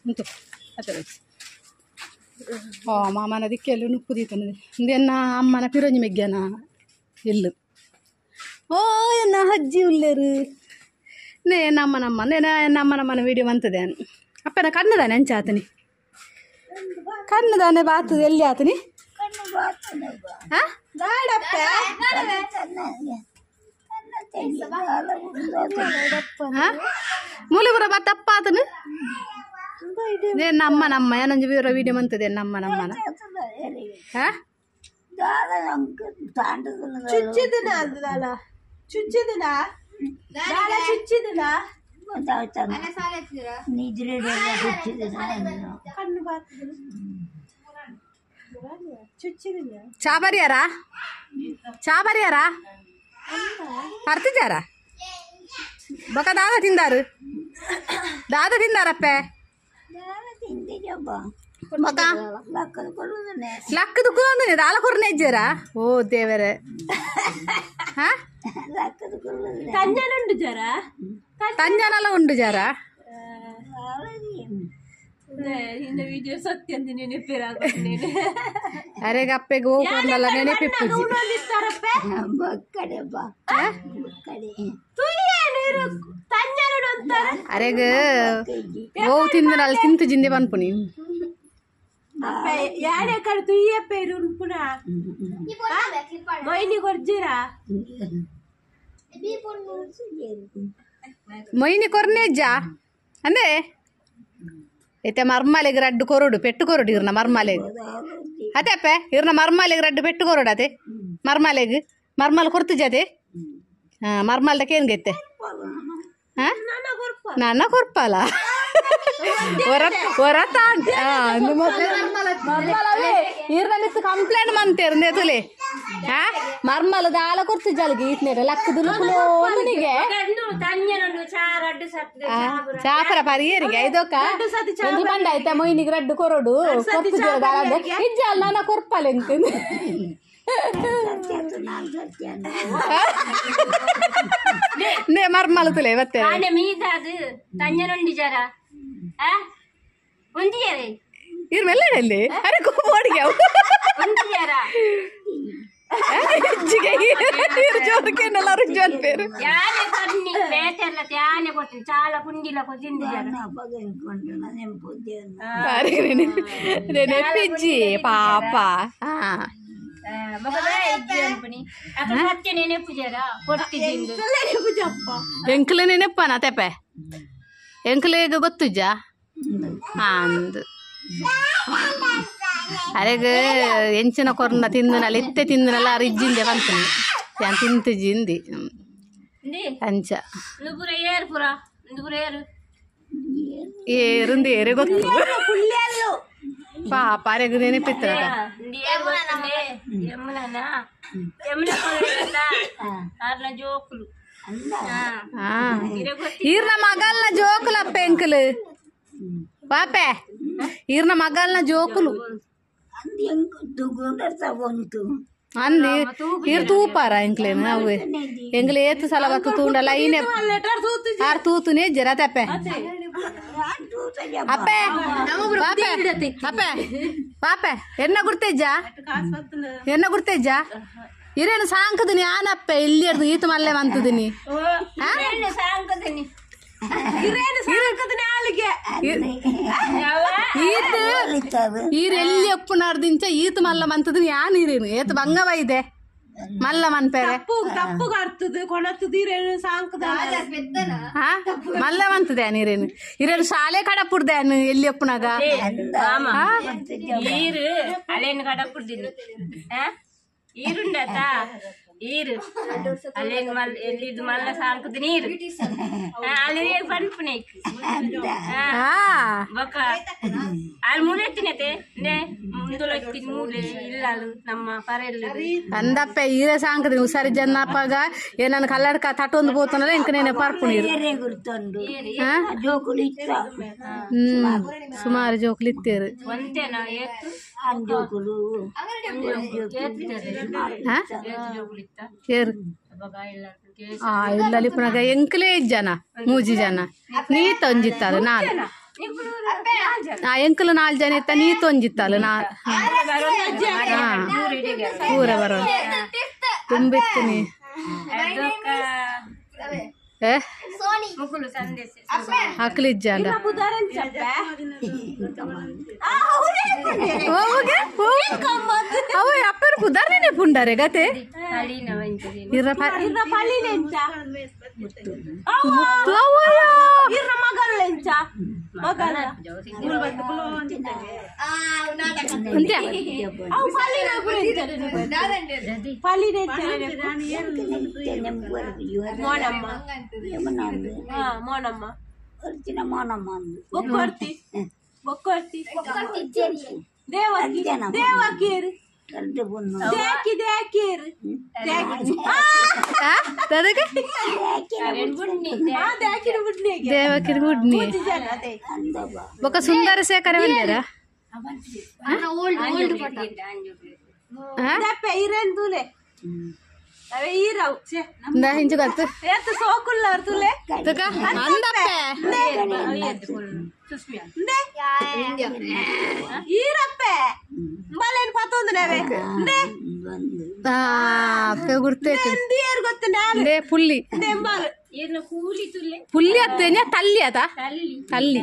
ಉಂಟು ಅತ್ತೆ. ಓ ಮಾಮನ ದಿಕ್ಕೆಲ್ಲ ನುಪ್ಪು ದೀತನ ಇಂದೆನ್ನ ಅಮ್ಮನ ಪಿರೊಂಜಿ ಮೆಗ್ಯನ ಇಲ್ಲು. ಓ ಎನ್ನ ಅಜ್ಜಿ ಉಲ್ಲೇರು ನೇ ನಮ್ಮ ನಮ್ಮ ನೇನ ನಮ್ಮ ನಮ್ಮನ ವಿಡಿಯೋ ಮಂತದೆ. ಅಪ್ಪನ ಕಣ್ಣುದಾನೆ ಅಂಚಾತನಿ ಕಣ್ಣುದಾನೆ ಬಾತದೆ ಎಲ್ಲಿ ಆತನಿ? ಮೂಲೆಪುರ ಬತ್ತಪ್ಪ ಆತನು ನಮ್ಮ ನಮ್ಮ ಏನೊಂಜಿ ವಿಡಿಯೋ ಮಂತದೆ ನಮ್ಮ ನಮ್ಮನ. ಚಾ ಬರಿಯಾರ ಚಾ ಬರಿಯಾರ ಪರ್ತಿಜಾರ ಬೊಕ ದಾದ ತಿಂದಾರು ದಾದ ತಿಂದಾರಪ್ಪೆ ಬೊಕ ಲಕ್ಕದ ಕುಂದನೆ ದಾಲ ಕೊರ್ನೆ ಇಜ್ಜಾರ. ಓ ದೇವರೇ. ಹಾ ತಂಜನಲ್ಲ ಉಂಡು ಜರ. ಅರೆ ಗಪ್ಪೆಗೆ ಹೋಗ್ಕೊಂಡಲ್ಲ ನೆನಪಿಪ್ಪುಜಿ. ಅರೆಗ ಓ ತಿಂದನಲ್ಲ ತಿಂತು ಜಿಂದೆ ಪನ್ಪುನಿ. ಮೊಯ್ನಿ ಕೊರ್ನೆ ಅಜ್ಜ ಅಂದೆ ಐತೆ ಮರ್ಮಾಲೆಗ್ ರಡ್ಡು ಕೊರಡು ಪೆಟ್ಟು ಕೊರಡು ಇರ್ನ ಮರ್ಮಾಲೆಗ್ ಅದೇ ಅಪ್ಪೆ ಇರ್ನ ಮರ್ಮಾಲೆಗ್ ರಡ್ಡು ಪೆಟ್ಟು ಕೊರಡು ಅದೇ ಮರ್ಮಾಲೆಗ್ ಮರ್ಮಾಲ್ ಕೊರ್ತು ಜತೆ. ಹಾಂ ಮರ್ಮಾಲ್ದಕ್ಕೆ ಏನು ಗೆತ್ತೆ? ಹಾಂ ನನ್ನ ಕೊರ್ಪಲ್ಲ ಹೊರತ ಈರ್ನ ಮಿತ್ತು ಕಂಪ್ಲೇಂಟ್ ಮಂತೇರು ತುಲೆ. ಹಾ ಮರ್ಮಲ ದಾಲ ಕೊರ್ತು ಜಲ್ಗಿ ಈತ್ನೇರ ಲಕ್ಕದು ಕುಲೋನಿಗೆ ಚಾಪರ ಪರಿಯರಿಗೆ ಐದೋಕ ಒಂದು ಬಂಡ ಆಯ್ತಾ ಮೊಯ್ನಿಗೆ ರಡ್ಡು ಕೊರಡು ಕೊರ್ತು ದಾಲ ಇಜ್ಜಲ್ಲ ನನ್ನ ಕೊರ್ಪಲ್ಲ ಎಂತ ಮರ್ಮಲ ತುಲೆ ಬತ್ತೆ ಇರ್ ಮೆಲ್ಲಡಲ್ಲಿ ಅರೆ ಕೋಡಿಗೆ ನೆನಪಿಜ್ಜಿ ಪಾಪ. ಎಂಕ್ಲೆ ನೆನಪನ ತೆಪೆ ಎಂಕ್ಲೆಗ ಗೊತ್ತುಜ್ಜ ಅಂದು ಅರೆಗ ಎಂಚಿನ ಕೊರ್ನ ತಿಂದನಲ್ಲ ಇತ್ತೆ ತಿಂದನಲ್ಲ ಅರಿಜ್ಜಿಂದೆ ಬಂತೀನಿ ಯಾನ್ ತಿಂತು ಜಿಂದಿ ಅಂಚ ಏರುಂದು ಏರೆ ಗೊತ್ತು ಪಾಪ ಅರೆಗ ನೆನಪಿತ್ತ. ಈರ್ನ ಮಗಲ್ನ ಜೋಕುಲಪ್ಪ ಎಂಕಲ್ ಪಾಪೆ ಈರ್ನ ಮಗಲ್ನ ಜೋಕುಲು ಅಂದಿ ಇರ್ ತೂಪಾರ ಎಂಕ್ಲೇನು ಅವು ಎಂಗ್ಲ ಏತು ಸಲ ಬತ್ತು ತೂಂಡಲ್ಲ ಐನೆ ಆರ್ ತೂತುನೇ ಜರ ತಪ್ಪೆ ಅಪ್ಪೆ ಪಾಪೆ ಅಪ್ಪೆ ಪಾಪೆ ಎನ್ನ ಗುರ್ತೇಜ ಎನ್ನ ಗುರ್ತೇಜ ಇರೇನು ಸಾಂಕದಿನಿ ಆನಪ್ಪೆ ಇಲ್ಲಿ ಈತು ಮಲ್ಲೆ ಮಂತದಿನಿ ಈರೆಲ್ಲಿ ಒಪ್ಪುನಾರ್ದಿಂಚ ಈತು ಮಲ್ಲ ಮಂತದಿನಿ ಯಾನ್ ಇರೇನು ಏತು ಬಂಗವೈದೆ ಮಲ್ಲ ಮನ್ಪೇರೆ ಮಲ್ಲ ಮಂತದೆ ನೀರೇನು ಇರೇನು ಶಾಲೆ ಕಡಪುಡ್ದೆ ಎಲ್ಲಿ ಒಪ್ಪುನಾಗ ಈರು ಅಲ್ಲೇನು ಮಲ್ಲ ಎಲ್ಲಿದ್ದು ಮಲ್ಲ ಸಾಂಕದ ನೀರು ಅಲ್ಲಿ ಪನ್ಪುನೆ ಬೊಕ ಅಲ್ಲಿ ಮೂಲೆ ಎತ್ತಿನತೆ ಮುಂದುಲ ಎತ್ತೀನಿ ಮೂಲೆ ಇಲ್ಲಲು ನಮ್ಮ ಪರೆಲ್ಲ ಅಂದಪ್ಪ ಈರೆ ಸಾಂಕದ ಹುಷಾರಿ ಜನ್ನಪ್ಪಗ ಏನನ್ನ ಕಲ್ಲಡ್ಕ ತಟೊಂದು ಪೋತನಲ್ಲ ಇಂಕ ನೇನೆ ಪರ್ಪು ನೀರು. ಸುಮಾರು ಜೋಕುಲು ಇತ್ತೇರು. ಏರು ಇಲ್ಲಲ್ಲಿ ಪುನಗ ಎಂಕ್ಲೇ ಜನ ಮೂಜಿ ಜನ ನೀತ ಒಂಜಿತ್ತದು ನಾನು ಆ ಎಂಕಲು 4 ಜನ ಇತ್ತ ನೀ ತೊಂಜಿತ್ತಲ್ಲ ನಾ ಪೂರ ಬರೋ ತುಂಬಿತ್ತು ನೀ ಅಕ್ಲಿಜ್ಜ ಅವ ಅಪ್ಪರ ಪುದಾರ್ನೇ ಪುಂಡಾರೆ ಗತೆ ದೇವಕಿರಿ ಗುಡ್ನಿ ಬೊಕ ಸುಂದರ ಶೇಖರ ಬಂದಾರ ಪುಲ್ಲಿ ಪುಲ್ಲಿ ಅತ್ತೇನೆ ತಲ್ಲಿ ಆತ ತಲ್ಲಿ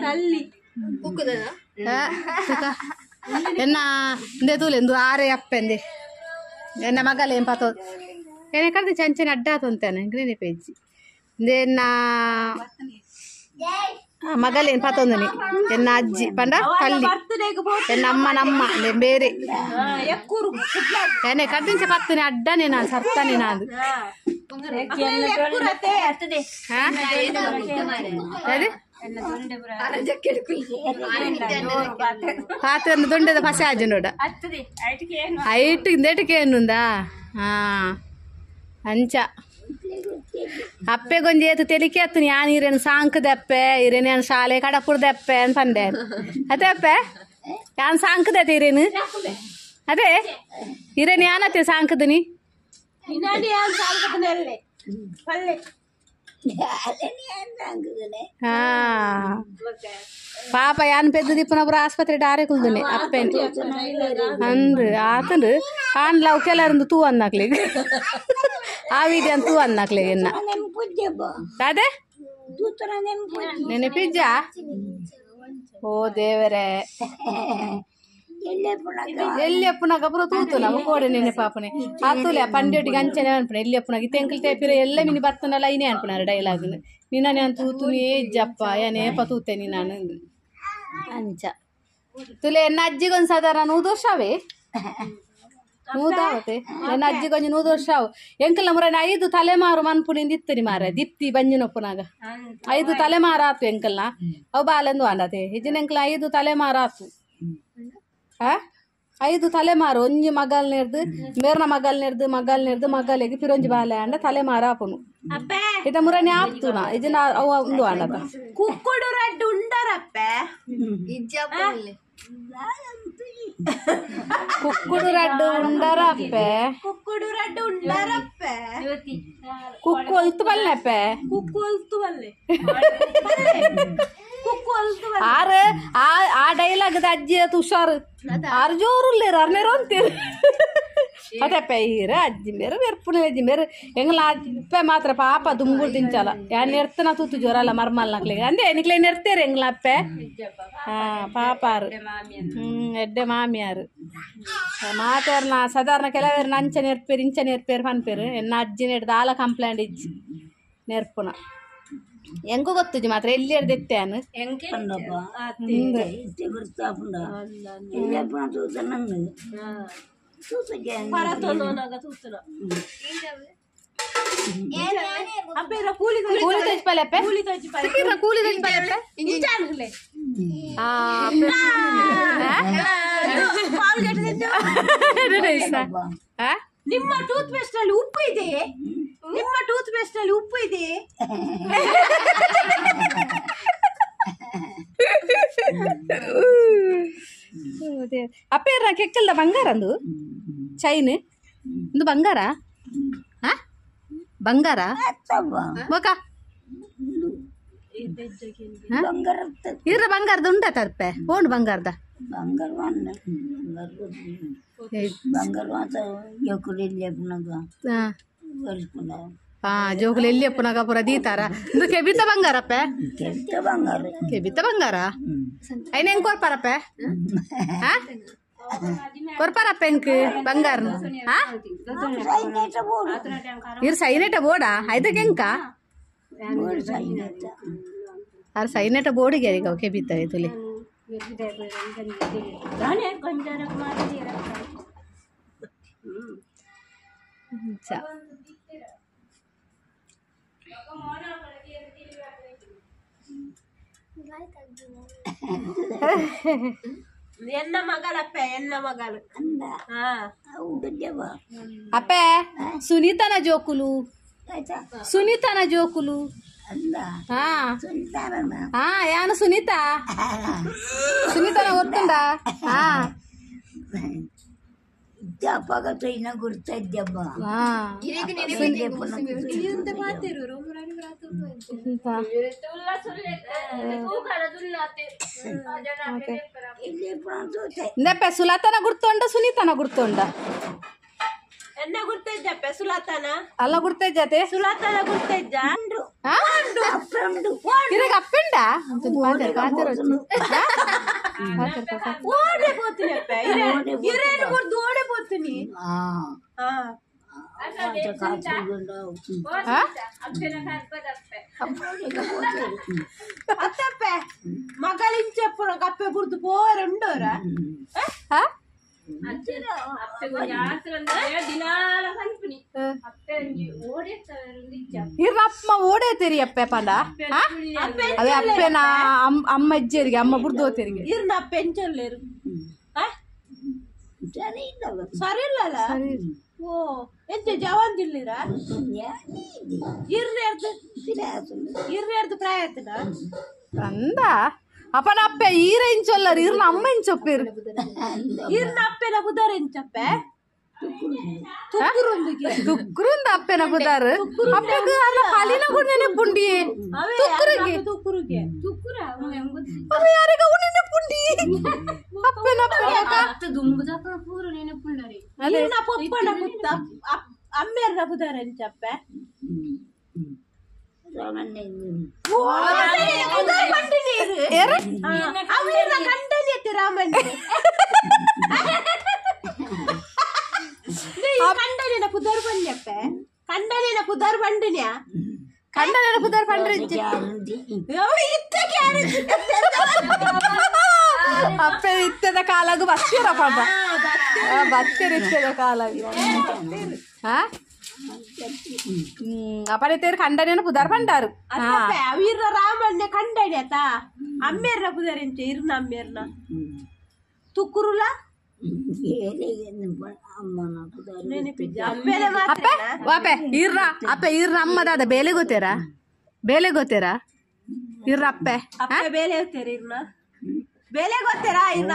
ಎನ್ನ ಇಂದೆ ತೂಲೆ ಆರೆ ಅಪ್ಪೆಂದೆ ಎನ್ನ ಮಗಲ ಏನ್ ಪಾತೋ ಏನೇ ಕರೆದು ಚಂಚನ ಅಡ್ಡ ಆತಂತಾನೆ ಗ್ರೀನ್ ಪೇಜ್ ಇಂದೆ ಮಗಲೇನು ಪತ್ತೊಂದನಿ ಎನ್ನ ಅಜ್ಜಿ ಪಂಡ ಕಲ್ಲಿ ಎನ್ನ ಅಮ್ಮ ನಮ್ಮ ಬೇರೆ ಏನೇ ಕದ್ದಿಂಚ ಪತ್ತನೆ ಅಡ್ಡನೆ ನಾನು ಸತ್ತನೆ ನಾನು ಪಾತ್ರ ದೊಂಡೆದ ಪಸೆ ಆಜು ನೋಡ ಐಟ್ ಇಂದೇಟಕ್ಕೆ ಏನುಂದಾ ಹಾ ಅಂಚ ಅಪ್ಪೆ ಗೊಂಜಿ ಏತು ತೆಲಿಕೆ ಅತ್ತು ಯಾನ್ ಇರೇನು ಸಾಂಕದಪ್ಪೆ ಇರೇನು ಯಾನ್ ಶಾಲೆ ಕಡಪುರ್ದಪ್ಪೆ ಅಂತ ಪಂಡೆ ಅದೇ ಅಪ್ಪೆ ಯಾನ್ ಸಾಂಕದತ್ತೆ ಇರೇನು ಅದೇ ಇರೇನು ಯಾನತ್ತೆ ಸಾಂಕದನಿ ಹಾ ಪಾಪ ಯಾನ್ ಪೆದ್ದು ದಿಪ್ಪನೊಬ್ರು ಆಸ್ಪತ್ರೆ ಡಾರೆ ಕುಲ್ದನೆ ಅಪ್ಪೆನೆ ಅಂದ್ ಆತಂದು ಆನ್ ಲವ್ ಕೆಲರಂದು ತೂ ಅಂದಾಕ್ಲಿಗೆ ಆ ವಿದ್ಯ ತೂ ಅಂದಾಕ್ಲಿಗೆ ಎನ್ನ ಅದೇ ನೆನಪಿಜ್ಜ ಓ ದೇವರೇ ಎಲ್ಲಿ ಅಪ್ಪನಾಗ ಪೂರ ತೂತು ನಮ್ಮ ಕೋಡೆ ನೆನೆ ಪಾಪನೆ ಆತುಲೆ ಪಂಡ್ಯೊಟ್ಟಿಗೆ ಅಂಚನೆ ಅನ್ಪಣೆ ಎಲ್ಲಿ ಅಪ್ಪನಾಗ ತೆಂಕಲ್ ತೇಪಿರ ಎಲ್ಲ ಮಿನಿ ಬತ್ತನಲ್ಲ ಐನೇ ಅನ್ಪಣಾರ ಡೈಲಾಗ್ ನಿನ್ನ ನಾನು ತೂತು ನೀ ಜಪ್ಪ ಏನೇಪ ತೂತೆ ನೀ ನಾನು ಅಂಚ ತುಲೆ ಎನ್ನ ಅಜ್ಜಿಗೊಂದು ಸಾಧಾರಣ 100 ವರ್ಷವೇ ನೂದಾವತೆ ನನ್ನ ಅಜ್ಜಿಗೊಂಜಿ 100 ವರ್ಷ ಅವು ಎಂಕಲ್ ನಮ್ಮರ 5 ತಲೆಮಾರು ಮನ್ಪುಣಿಂದ ಇತ್ತರಿ ಮಾರ ದಿಪ್ತಿ ಬಂಜಿನೊಪ್ಪನಾಗ 5 ತಲೆಮಾರು ಆತು ಎಂಕಲ್ನ ಅವು ಬಾಲೆಂದು ಅಂಡತೆ ಇಜ್ಜಿನ ಎಂಕಲ್ 5 ತಲೆಮಾರು ಆತು 5 ತಲೆಮಾರು ಒಂಜಿ ಮಗಲ್ ನೆರ್ದು ಮೇರ್ನ ಮಗಲ್ ನೆರ್ದು ಮಗಲ್ ನೆರ್ದು ಮಗಲಿಗೆ ಪಿರೊಂಜಿ ಬಾಲೆ ಅಂಡ ತಲೆಮಾರು ಆಪುನು ಇದ ಮುರನೆ ಆಪ್ತುನ ಇಜಿನ ಅವ ಒಂದು ಅಂಡತ ಕುಕ್ಕುಡು ರಡ್ಡು ಉಂಡರಪ್ಪೆ ಕುಕ್ಕುಡು ರಡ್ಡು ಉಂಡರಪ್ಪೆ ಕುಕ್ಕುಡು ರಡ್ಡು ಉಂಡರಪ್ಪೆ ಕುಕ್ಕು ಒಲ್ತು ಬಲ್ಲೆಪ್ಪೆ ಕುಕ್ಕು ಒಲ್ತು ಬಲ್ಲೆ ಕುಕ್ಕು ಒಲ್ತು ಆರು ಆ ಡೈಲಾಗ್ ಅಜ್ಜಿ ಹುಷಾರು ಆರು ಜೋರುಲ್ಲೇರು ಅರ್ನೇರು ಅಂತೀರು ಅದೇ ಈರ ಅಜ್ಜಿ ಮೇರು ವೆರ್ಪುನ ಅಜ್ಜಿ ಮೇರು ಎಂಗಲ ಅಪ್ಪೆ ಮಾತ್ರ ಪಾಪ ದುಂಬುಡು ತಿಂಚಲ ಯಾನ್ ನೆರ್ತನ ತೂತು ಜೋರಲ್ಲ ಮರ್ಮಲ್ ನಕ್ಲಿಗೆ ಅಂದೆ ನಿಕ್ಲೆ ನೆರ್ತೇರು ಎಂಗ್ಲ ಅಪ್ಪೆ ಹಾ ಪಾಪಾರು ಎಡ್ಡೆ ಮಾಮಿಯಾರು ಮಾತಾರ್ನ ಸಾಧಾರಣ ಕೆಲವೇರು ಅಂಚ ನೆರ್ಪೇರು ಇಂಚ ನೆರ್ಪೇರು ಪನ್ಪೇರು ಎನ್ನ ಅಜ್ಜಿ ನೆಡ್ದು ಆಲ ಕಂಪ್ಲೇಂಟ್ ಇಜ್ಜಿ ನೆರ್ಪುನ ಎಂಕು ಗೊತ್ತುಜಿ ಮಾತ್ರ ಎಲ್ಲಿ ಎಡ್ದೆತ್ತೇನು ನಿಮ್ಮ ಟೂತ್ ಪೇಸ್ಟ್ ನಲ್ಲಿ ಉಪ್ಪು ಇದೆ, ನಿಮ್ಮ ಟೂತ್ ಪೇಸ್ಟ್ ನಲ್ಲಿ ಉಪ್ಪು ಇದೆ. ಅಪ್ಪೇರ ಕೆಕ್ಕಲ್ದ ಬಂಗಾರ ಅಂದು ಚೈನ್ ಇಂದು ಬಂಗಾರ ಬಂಗಾರ ಬೊಕ ಇರ ಬಂಗಾರದ ಉಂಡ ತರ್ಪೆ ಓಣು ಬಂಗಾರದ ಜೋಕುಲು ಎಲ್ಲಿ ಅಪ್ಪನಾಗ ಪೂರ ದೀತಾರ ಇಂದು ಕೆಬಿತ ಬಂಗಾರಪ್ಪೆ ಕೆಬಿತ ಬಂಗಾರ ಐನ ಹೆಂಗ್ ಕೊರ್ಪಾರಪ್ಪೆ ಕೊರ್ಪಾರಪ್ಪ ಎಂಕ್ ಬಂಗಾರ ಇರ್ ಸೈನೆಟ ಬೋಡ ಐದಕ್ಕೆ ಎಂಕ ಅರ್ ಸೈನೆಟ ಬೋರ್ಡಿಗೆ ಈಗ ಕೆಬಿತ ತುಲೆ ಎನ್ನ ಮಗಳಪ್ಪ ಎನ್ನ ಮಗಳು ಅಪ್ಪೆ ಸುನೀತನ ಜೋಕುಲು ಸುನೀತನ ಜೋಕುಲು ಯಾನು ಸುನೀತಾ ಸುನೀತನ ಗೊತ್ತುಂಡ ಇಂದಪ್ಪೆ ಸುಲತನ ಗುರ್ತುಂಡ ಸುನೀತನ ಗುರ್ತುಂಡ ಎನ್ನ ಗುರ್ತಿದ್ದಪ್ಪ ಸುಲತನ ಅಲ್ಲ ಗುರ್ತಿದ್ದತೆ ಸುಲತನ ಗುರ್ತಿದ್ದ ಇರಗ ಅಪ್ಪಂಡ ಓಡೆ ಪೋತೀನಿ ಅಪ್ಪ ಇರೇನು ಗುರ್ದು ಓಡೆ ಪೋತೀನಿ ಅತ್ತಪ್ಪ ಮಗಳಿಂಚಪ್ಪನ ಕಪ್ಪೆ ಗುರ್ದು ಪೋರುಂಡೋರ ಇರ್ನ ಓಡೆ ತೆರಿ ಅಪ್ಪೆ ಪಂಡ ಅದೇ ಅಪ್ಪೆನ ಅಮ್ಮ ಅಜ್ಜಿಯರಿಗೆ ಅಮ್ಮ ಬುರ್ದು ಹೋತೇರಿಗೆ ಇರ್ನ ಅಪ್ಪೆ ಎಂಚೊಲ್ಲೇರು ಸರಿ ಇಲ್ಲಲ್ಲ ಓ ಎಂಚ ಜವಾಂದಿಲ್ಲಿರ ಇರ್ನೇರ್ದು ಪ್ರಾಯತ್ನ ಅಂದ ಅಪ್ಪನ ಅಪ್ಪೆ ಈರ ಇಂಚೊಲ್ಲರು ಇರ್ನ ಅಮ್ಮ ಇಂಚೊಪ್ಪೇರು ಇರ್ನ ಅಪ್ಪೆನ ಬುದಾರ ಇಂಚಪ್ಪೆ ತುಕ್ಕುರುಂದ ಅಪ್ಪೆನ ಬುದಾರು ಅಪ್ಪೆಗ್ ಅಲ್ಲ ಪಲಿನ ಗುಣ ನೆನಪುಂಡಿ ತುಕ್ಕುರುಗೆ ತುಕ್ಕುರುಗೆ ಅವ ಯಾರಿಗ ಅವು ನೆನಪುಂಡಿ ಅಪ್ಪೆನ ಇರ್ನ ಪೊಪ್ಪನ ಪುತ್ತ ಅಮ್ಮೇರ್ನ ಬುದಾರ ಇಂಚಪ್ಪೆ ಕಂಡನಿನ ಪುದರ್ ಬಂದ್ಯಪ್ಪೆ ಕಂಡನಿನ ಪುದರ್ ಬಂಡಿನ್ಯಾ ಕಂಡನಿನ ಪುದರ್ ಬಂಡ್ರಿ ಅಪ್ಪೆ ಇತ್ತದ ಕಾಲಾಗು ಬತ್ತೀರ ಪಾಪ ಬತ್ತೀರ ಇತ್ತದ ಕಾಲಾಗು ಹಾ ಅಪ್ಪನೇ ತೇರು ಕಂಡನೇನು ಪುದರ್ ಬಂಡಾರು ಇರ್ನ ರಾಮಣ್ಣ ಕಂಡನೆ ಆತ ಅಮ್ಮೇರ್ನ ಪುದರ್ ಎಂಚ ಇರ್ನ ಅಮ್ಮೇರ್ನ ತುಕ್ಕುರುಲ ಅಪ್ಪೆ ವಾಪೆ ಇರ್ರ ಅಪ್ಪೆ ಇರ್ರ ಅಮ್ಮದಾದ ಬೇಲೆ ಗೊತ್ತೇರಾ ಬೇಲೆ ಗೊತ್ತೇರಾ ಇರ್ರ ಅಪ್ಪೆ ಅಪ್ಪೆ ಬೇಲೆ ಹೋಗ್ತೀರ ಇರ್ನ ಬೇಲೆ ಗೊತ್ತೀರಾ ಇರ್ನ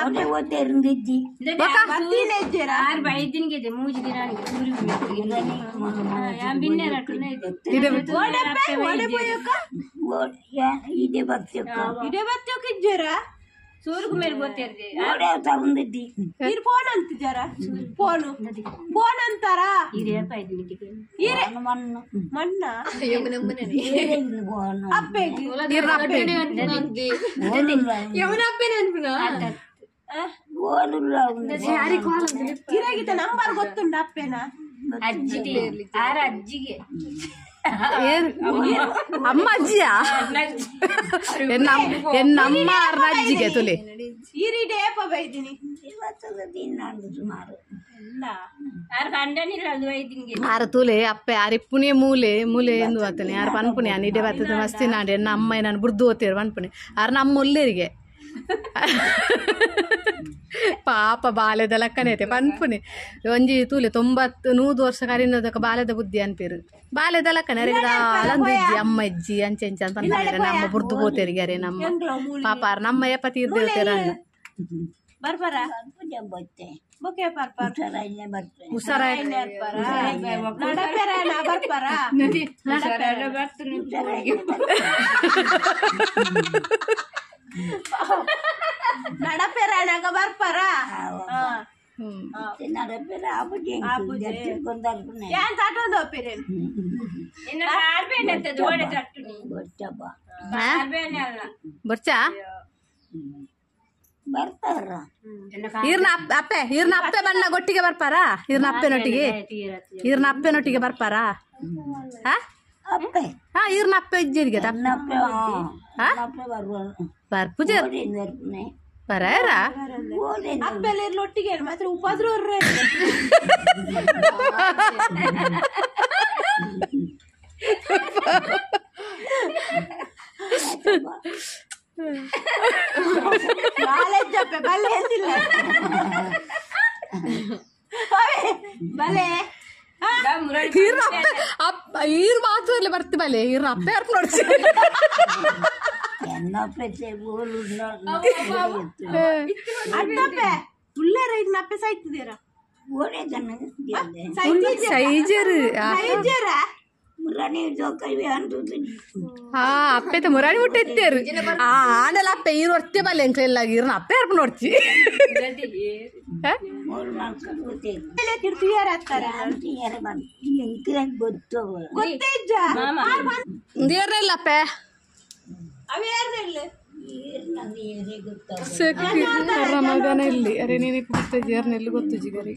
ಫೋನ್ ಅಂತಿದ್ದಾರ ಫೋನು ಫೋನ್ ಅಂತಾರ ಮಣ್ಣ ಅಪ್ಪೆ ಇರಾಗಿದ್ದ ನಂಬರ್ ಗೊತ್ತುಂಡ ಅಪ್ಪೆನ ಅಜ್ಜಿಗೆ ಅಮ್ಮ ಅಜ್ಜಿಯಾ ಎನ್ನಮ್ಮ ಅಜ್ಜಿಗೆ ತುಲಿ ಈರಿಡೆ ಏಪ ಬೈದಿನಿ ಆರ ತೂಲೆ ಅಪ್ಪೆ ಆರಿಪ್ಪುನೇ ಮೂಲೆ ಮೂಲೆ ಎಂದು ಆತನೆ ಆರು ಪನ್ಪುಣೆ ಇಡೆ ಬರ್ತದೆ ಮಸ್ತಿ ನಾಡಿ ಎನ್ನ ಅಮ್ಮ ನಾನು ಬುರ್ದು ಓದ್ತೀರ ಪನ್ಪುಣೆ ಆರು ನಮ್ಮ ಒಲ್ಲೇರಿಗೆ ಪಾಪ ಬಾಲ್ಯದ ಲಕ್ಕನೈತೆ ಪನ್ಪುಣೆ ಒಂಜಿ ತೂಲೆ 90 ವರ್ಷ ಕರಿನದಕ್ಕ ಬಾಲ್ಯದ ಬುದ್ಧಿ ಅನ್ಪೇರು ಬಾಲ್ಯದ ಲಕ್ಕನೆ ಅರಂದು ಇಜ್ಜಿ ಅಮ್ಮ ಇಜ್ಜಿ ಅಂಚೆ ಅಂಚೆ ಅಂತ ನಮ್ಮ ಬುರ್ದು ಹೋತೇರಿಗೆ ಅರೆ ನಮ್ಮ ಪಾಪ ಆರ್ ನಮ್ಮ ಯಪ್ಪ ತೀರ್ದೇವ್ತೇರ ಅಣ್ಣ. ಬರ್ಪರ ಬೊಕೆ ಪರ್ಪರ್ ಹುಷಾರಾಯ್ನೆ ನಡಪೆರ ಬರ್ಪರ ನಡಪೆರಾಣಗ ಬರ್ಪರ ಏನ್ ತಟ್ಟೊಂದು ಒಪ್ಪಿರೇನು ಬರ್ಚಾ ಈರ್ನ ಅಪ್ಪೆ ಈರ್ನ ಅಪ್ಪೆ ಬಣ್ಣ ಗೊಟ್ಟಿಗೆ ಬರ್ಪಾರಾ ಈರ್ನ ಅಪ್ಪೆನೊಟ್ಟಿಗೆ ಈರ್ನ ಅಪ್ಪೆನೊಟ್ಟಿಗೆ ಬರ್ಪಾರಾ ಹಾ ಈರ್ನ ಅಪ್ಪೆ ಇಜ್ಜರಿಗೆ ಬರ್ಪುಜ ಬರಾರ ಅಪ್ಪೆಲ್ಲ ಒಟ್ಟಿಗೆ ಮಾತ್ರ ಉಪಾದ್ರ ಈರ್ ಮಾತ್ರ ಬರ್ತಿ ಬಲೆ ಈರ್ನ ಅಪ್ಪೆ ಅರ್ಪ ನೋಡ್ಸಿ ಹಾ ಅಪ್ಪೆ ಮುರಾಣಿ ಮುಟ್ಟ ಎತ್ತೇರು ಆ ಆಂಡಲ ಅಪ್ಪೆ ಈರು ಒರ್ತೆ ಬಲ್ಲೆ ಎಂಕ್ಲೆಲ್ಲ ಈರ್ನ ಅಪ್ಪೆ ಅರ್ಪ ನೋಡ್ತಿ ದೇರ್ನೆಲ್ಲ ಅಪ್ಪೆ ಮಗನ ಇಲ್ಲಿ ಅರೆ ನೀನು ಗೊತ್ತ ಜೇರ್ನೆಲ್ಲಿ ಗೊತ್ತು ಜಿಗರಿ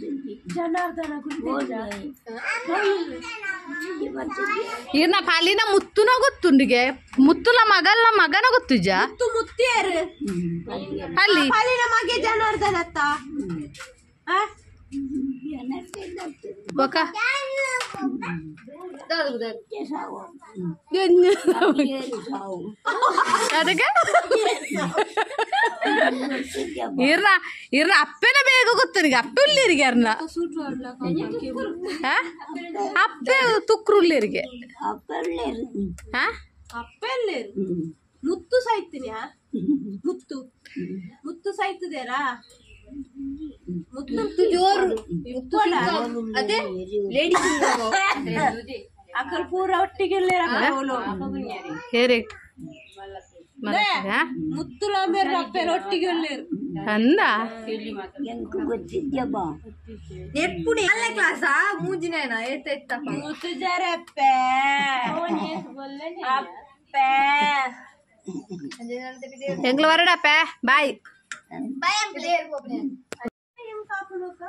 ಈರ್ನ ಪಾಲಿನ ಮುತ್ತುನ ಗೊತ್ತುಂಡಿಗೆ ಮುತ್ತುಲ ಮಗಲ್ಲ ಮಗನ ಗೊತ್ತುಜ ಅಲ್ಲಿ ಮಗೆ ಜನಾರ್ದನ ಅತ್ತ ಬೊಕ ಅದಕ್ಕೆ ಈರ್ನ ಈರ್ನ ಅಪ್ಪೆನ ಬೇಗ ಗೊತ್ತನಿಗೆ ಅಪ್ಪೆ ಉಳ್ಳೇರಿಗೆ ಅರ್ನ ಅಪ್ಪೆ ತುಕ್ರು ಉಳ್ಳೇರಿಗೆ ಅಪ್ಪೆ ಮುತ್ತು ಸಾಯ್ತೀನಿ ಮುತ್ತು ಮುತ್ತು ಸಾಯ್ತದೇರಾ ಮುತ್ತು ಜೋರು ಅದೇ ಅಕಲ್ ಪೂರ ಒಟ್ಟಿಗೆ ಹೇರಿ ಮುತ್ತುಲ ಅಪ್ಪೆಲ ಒಟ್ಟಿಗೆ ಅಂದ ಮುತ್ತು ಜರಪ್ಪೆ ಅಪ್ಪೆ ಎಂಗ್ಲ ವರಡಪ್ಪೆ ಬಾಯ್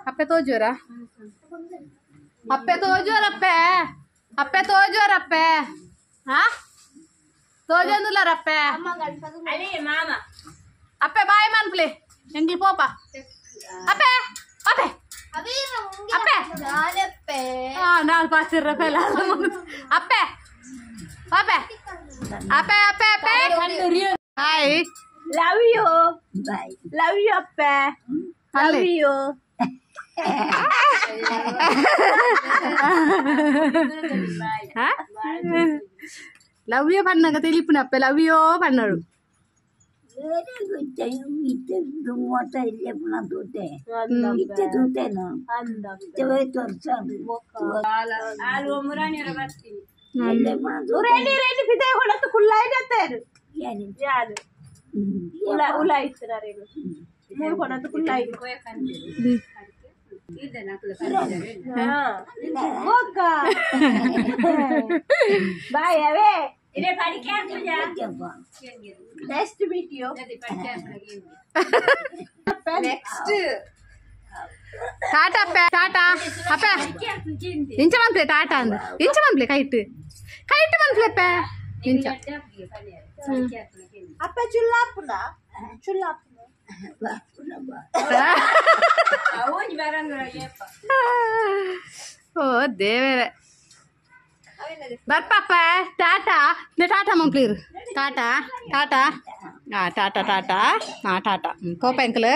ಅಪ್ಪೆ ತೋಜೋರ ಅಪ್ಪೆ ತೋಜೋರಪ್ಪೆ ಅಪ್ಪೆ ತೋಜೋರಪ್ಪೆ ಹಾ ತೋಜೊಂದುಲ್ಲಾರಪ್ಪೆ ಅಪ್ಪೆ ಬಾಯ್ ಮನ್ಪ್ಲೆ ಎಂಗ್ಲಿ ಪೋಪ ಅಪ್ಪೆ ಅಪ್ಪೆ ಅಪ್ಪೆ ನಾಲ್ ಪಾಸಿರ್ರಪ್ಪೆ ಅಪ್ಪೆ ಅಪ್ಪೆ ಅಪ್ಪೆ ಅಪ್ಪೆ ಅಪ್ಪೆ hi love you love you ಅಪ್ಪೆ ಲವ್ you love you ಪಣ್ಣಗ ತಿಳಿಪುನ ಅಪ್ಪೆ ಲವ್ you ಪಣ್ಣಳು ಬಾಯ್ ಅವೇ Nice to meet you. Next. Tata ಅಪ್ಪೆ ಟಾಟಾ ಅಪ್ಪೆ ಇಂಚ ಮನ್ಪ್ಲೆ ಟಾಟಾ ಅಂದ ಇಂಚ ಮನ್ಪ್ಲೆ ಕೈಟ್ ಕೈಟ್ ಮನ್ಪ್ಲೆ ಅಪ್ಪೆ ಇಂಚ ಅಪ್ಪೆ ಚುಲ್ಲಾಪುನ ಚುಲ್ಲಾಪುನ ಓ ದೇವರೇ ಬರ್ಪಪ್ಪ ಟಾಟಾ ಟಾಟಾ ಮಂಪ್ಲೀರು ಟಾಟಾ ಟಾಟಾ ಹಾಂ ಟಾಟಾ ಟಾಟಾ ಹಾಂ ಟಾಟಾ ಕೋಪ ಅಂಕಲ್.